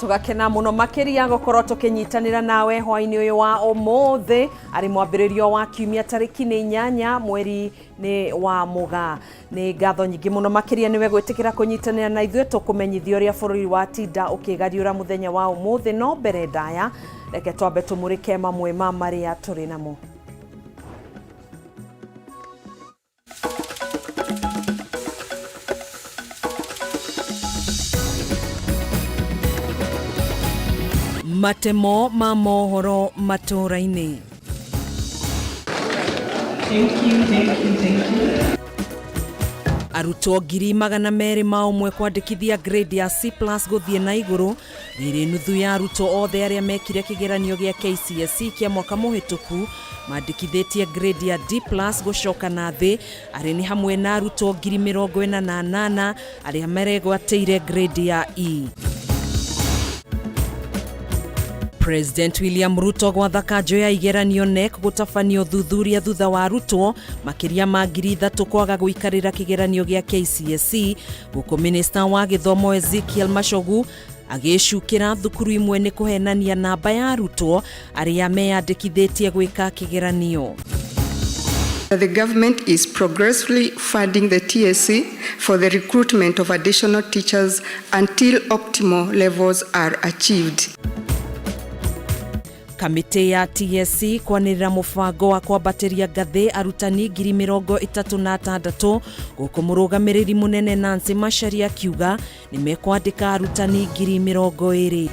Tũgakena mũno makĩria gũkorwo tũkĩnyitanĩra nawe hwainĩ ũyũ wa ũmũthĩ arĩ mwambĩrĩrio wa kiumia tarĩki nĩ 8 mweri nĩ wa Mũgaa. Nĩ ngatho nyingĩ mũno makĩria nĩwe gwĩtĩkĩra kũnyitanĩra na ithuĩ tũkũmenyithia ũrĩa bũrũri wa tinda ũkĩgariũra mũthenya wa ũmũthĩ. No mbere ndaya, reke twambe tũmũrĩke mamwe ma marĩa tũrĩ namo. Matemo ma mohoro matũũra-inĩ. Thank you, thank you, thank you. Arutwo 201,000 kwandĩkithia grade ya C plus gũthiĩ na igũrũ. Rĩrĩ nuthu ya arutwo othe arĩa mekire kĩgeranio gĩa KCSE kĩa mwaka mũhĩtũku mandĩkithĩtie grade ya D plus gũcoka na thĩ, arĩ nĩ hamwe na arutwo 48,000 arĩa maregwatĩire grade ya E. President William Ruto gwatha kanjũ ya igeranio KNEC gũtabania ũthuthuria thutha wa arutwo makĩria ma 3,000 kwaga gũikarĩra kĩgeranio gĩa KCSE, gũkũ minista wa gĩthomo Ezekiel Machogu agĩcukĩra thukuru imwe nĩ kũhenania namba ya arutwo arĩa meyandĩkithĩtie gwĩka kĩgeranio. The government is progressively funding the TSC for the recruitment of additional teachers until optimal levels are achieved. Kamĩtĩ ya TSC kwanĩrĩra mũbango wa kwambatĩria ngathĩ arutani 36,000, gũkũ mũrũgamĩrĩri mũnene Nancy Macharia akiuga nĩ mekwandĩka arutani 20,000.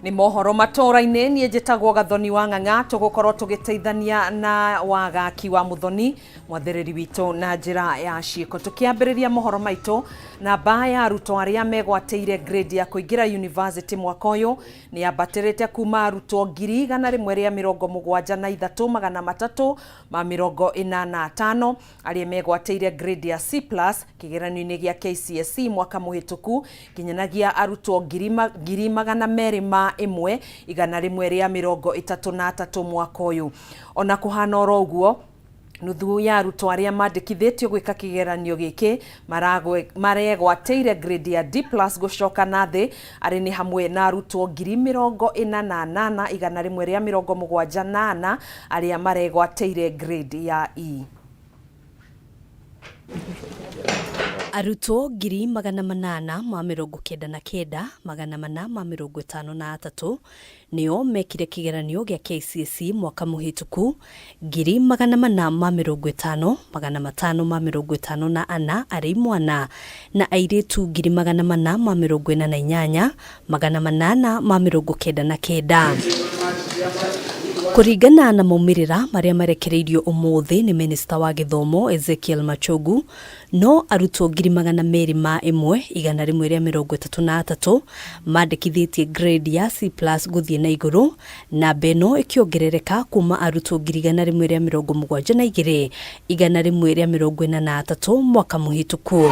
Nĩ mohoro matũũra-inĩ, niĩ njĩtagwo Gathoni wa Ng'ang'a, tũgũkorwo tũgĩteithania na Wagaki wa Mũthoni mwathĩrĩri witũ na njĩra ya ciĩko. Tũkĩambĩrĩria mohoro maitũ, namba ya arutwo arĩa megwatĩire grade ya kũingĩra university mwaka ũyũ nĩ yambatĩrĩte kuma arutwo 173,385 arĩa megwatĩire grade ya C plus kĩgeranio-inĩ gĩa KCSE mwaka mũhĩtũku nginyanagia arutwo 201,133 mwaka ũyũ. Ona kũhana oro ũguo, nuthu ya arutwo arĩa mandĩkithĩtio gwĩka kĩgeranio gĩkĩ maregwatĩire grade ya D plus gũcoka na thĩ, arĩ nĩ hamwe na arutwo 48,174 arĩa maregwatĩire grade ya E. Arutwo 899,453 nĩo mekire kĩgeranio gĩa KCSE mwaka mũhĩtũku, 450,554 arĩ imwana na airĩtu 448,899. Kũringana na maumĩrĩra marĩa marekereirio ũmũthĩ nĩ minista wa gĩthomo Ezekiel Machogu, no arutwo 201,133 mandĩkithĩtie grade ya C plus gũthiĩ na igũrũ, namba ĩno ĩkĩongerereka kuma arutwo 172,143 mwaka mũhĩtũku.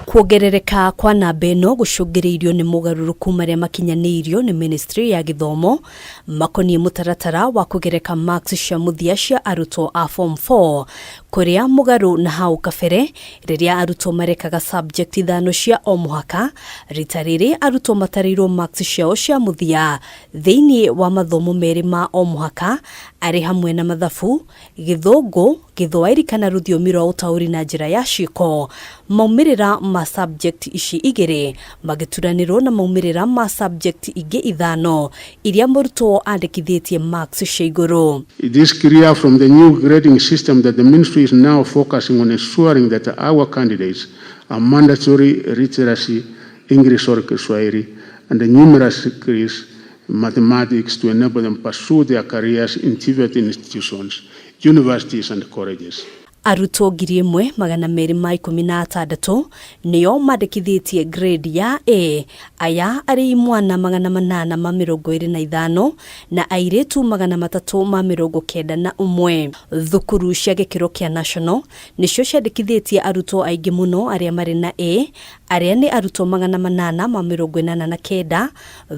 Kuongerereka kwa namba ĩno gũcũngĩrĩirio nĩ mogarũrũku marĩa makinyanĩirio nĩ ministry ya gĩthomo makoniĩ mũtaratara wa kũgereka marks cia mũthia cia arutwo a form 4, kũrĩa mũgarũ na hau kabere rĩrĩa arutwo marekaga subject 5 cia o mũhaka, rita rĩrĩ arutwo matarĩirwo marks ciao cia mũthia thĩinĩ wa mathomo merĩ ma o mũhaka arĩ hamwe na mathabu, gĩthũngũ, gĩthwaĩri kana rũthiomi rwa ũtaũri na njĩra ya ciĩko. Maumĩrĩra ma subject ici igĩrĩ magĩturanĩrwo na maumĩrĩra ma subject ingĩ 5 iria mũrutwo andĩkithĩtie marks cia igũrũ. It is clear from the new grading system that the ministry is now focusing on ensuring that our candidates are mandatory literacy, English or Kiswahili, and the numeracy skills, mathematics to enable them pursue their careers in TVET institutions, universities and colleges. Arutwo 1,216 nĩo mandĩkithĩtie grade ya A, aya arĩ imwana 825 na airĩtu 391. Thukuru cia gĩkĩro kĩa national nĩcio ciandĩkithĩtie arutwo aingĩ mũno arĩa marĩ na A, arĩa nĩ arutwo 889.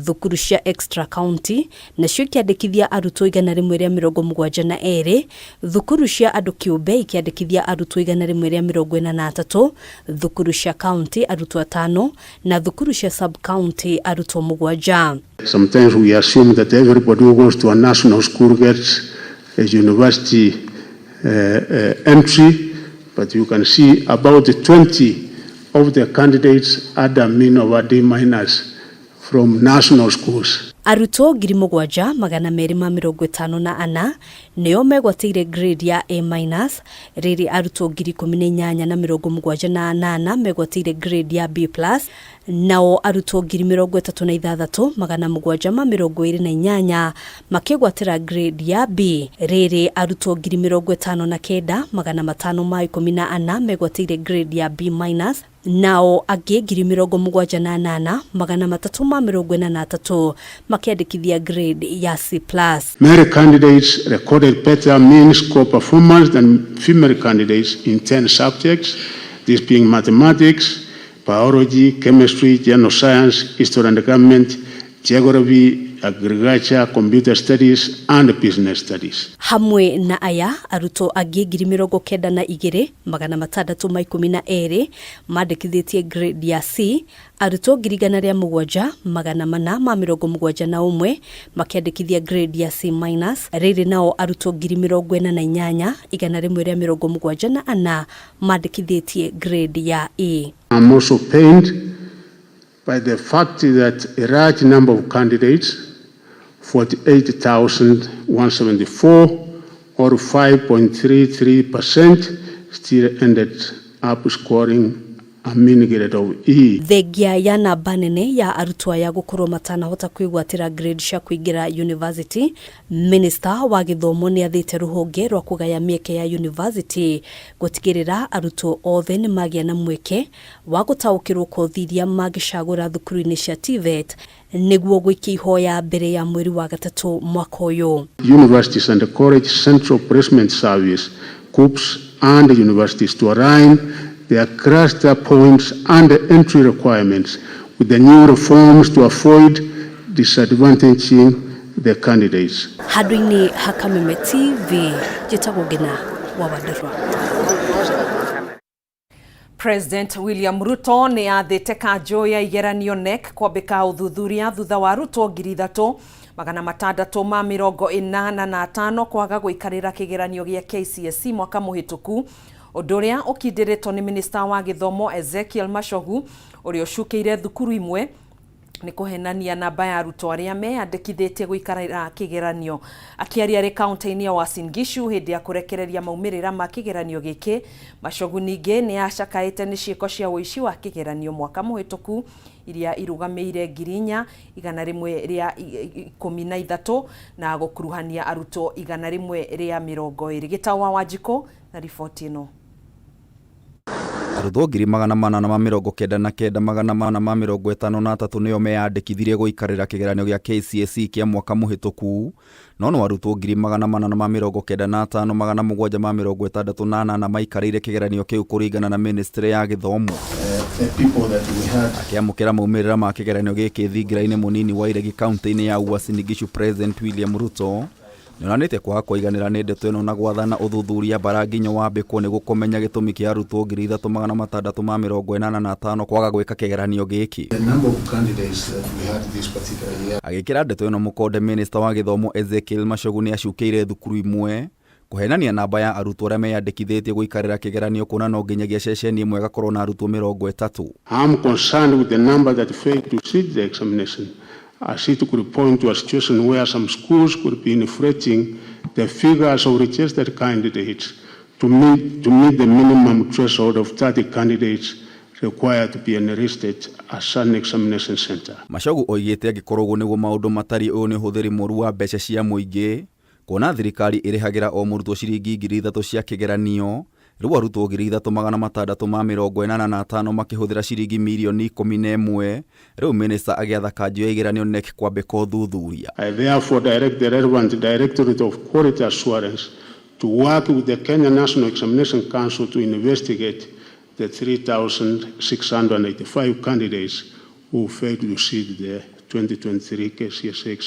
Thukuru cia extra county nacio ikĩandĩkithia arutwo 172, thukuru cia andũ kĩũmbe ikĩandĩkithia kwandĩkithia arutwo 143, thukuru cia county arutwo 5 na thukuru cia sub county arutwo 7. Sometimes we assume that everybody who goes to a national school gets a university entry, but you can see about 20 of the candidates had a mean of a D minus from national schools. Arutwo 7254 nĩo megwatĩire grade ya A minus, rĩrĩ arutwo 18078 megwatĩire grade ya B plus, nao arutwo 36728 makĩgwatĩra grade ya B, rĩrĩ arutwo 59514 megwatĩire grade ya B minus, nao angĩ 78343 makĩandĩkithia grade ya C plus. Male candidates recorded better mean score performance than female candidates in 10 subjects, this being mathematics, biology, chemistry, general science, history and government, geography, agriculture, computer studies, and business studies. Hamwe na aya arutwo angĩ 92,612 mandĩkithĩtie grade ya C, arutwo 107,471 makĩandĩkithia grade ya C minus, rĩrĩ nao arutwo 48,174 mandĩkithĩtie grade ya A. I'm also pained by the fact that a large number of candidates, 48,174 or 5.33%, still ended up scoring a mean grade of E. Thengia ya namba nene ya arutwo aya gũkorwo matanahota kwĩgwatĩra grade cia kũingĩra university, Minister wa gĩthomo nĩ athĩte rũhonge rwa kũgaya mĩeke ya university gũtigĩrĩra arutwo othe nĩ magĩa na mweke wa gũtaũkĩrwo kothi iria mangĩcagũra thukuru-inĩ cia TVET nĩguo gwĩkia ihoya mbere ya mweri wa gatatũ mwaka ũyũ. Universities and the College Central Placement Service, CUPS, and universities to align their cluster points and entry requirements with the new reforms to avoid disadvantaging the candidates. Handũ-inĩ ha Kameme TV, njĩtagwo Ngina wa Wandarua. President William Ruto nĩ athĩte kanjũ ya igeranio KNEC kwambĩka ũthuthuria thutha wa arutwo 3685 kwaga gũikarĩra kĩgeranio gĩa KCSE mwaka mũhĩtũku, ũndũ ũrĩa ũkindĩrĩtwo nĩ minista wa gĩthomo Ezekiel Machogu ũrĩa ũcukĩire thukuru imwe nĩ kũhenania namba ya arutwo arĩa meyandĩkithĩtie gũikarĩra kĩgeranio. Akĩaria arĩ kaunti-inĩ ya Uasin Gishu hĩndĩ ya kũrekereria maumĩrĩra ma kĩgeranio gĩkĩ, Machogu ningĩ nĩ acakaĩte nĩ ciĩko cia ũici wa kĩgeranio mwaka mũhĩtũku iria irũgamĩire 4113 na gũkuruhania arutwo 120. Gĩtau wa Wanjikũ na riboti ĩno. Arutwo 499,453 nĩo meyandĩkithirie gũikarĩra kĩgeranio gĩa KCSE kĩa mwaka mũhĩtũku, no no arutwo 495,768 maikarĩire kĩgeranio kĩu kũringana na ministry ya gĩthomo. Akĩamũkĩra maumĩrĩra ma kĩgeranio gĩkĩ thingira-inĩ mũnini wa Iregi kaunti-inĩ ya Uasin Gishu, President William Ruto nĩonanĩtie kwaga kũiganĩra nĩ ndeto ĩno na gwathana ũthuthuria bara nginyo wambĩkwo nĩguo kũmenya gĩtũmi kĩa arutwo 3685 kwaga gwĩka kĩgeranio gĩkĩ. Agĩkĩra ndeto ĩno mũkonde, minista wa gĩthomo Ezekiel Machogu nĩ acukĩire thukuru imwe kũhenania namba ya arutwo arĩa meyandĩkithĩtie gũikarĩra kĩgeranio kuona no nginyagia ceceni ĩmwe ĩgakorwo na arutwo 30. I'm concerned with the number that failed to sit the examination, as it could point to a situation where some schools could be inflating the figures of registered candidates to meet the minimum threshold of 30 candidates required to be enlisted as an examination center. Machogu oigĩte angĩkorwo ũguo nĩguo maũndũ matariĩ, ũyũ nĩ ũhũthĩri mũũru wa mbeca cia mũingĩ kuona thirikari ĩrĩhagĩra o mũrutwo ciringi 3,000 cia kĩgeranio, rĩu arutwo 3685 makĩhũthĩra ciringi mirioni 11. Rĩu minista agĩatha kanjũ ya igeranio KNEC kwambĩka ũthuthuria. I therefore direct the relevant Directorate of Quality Assurance to work with the Kenya National Examination Council to investigate the 3,685 candidates who failed to sit the 2023 KCSE examination.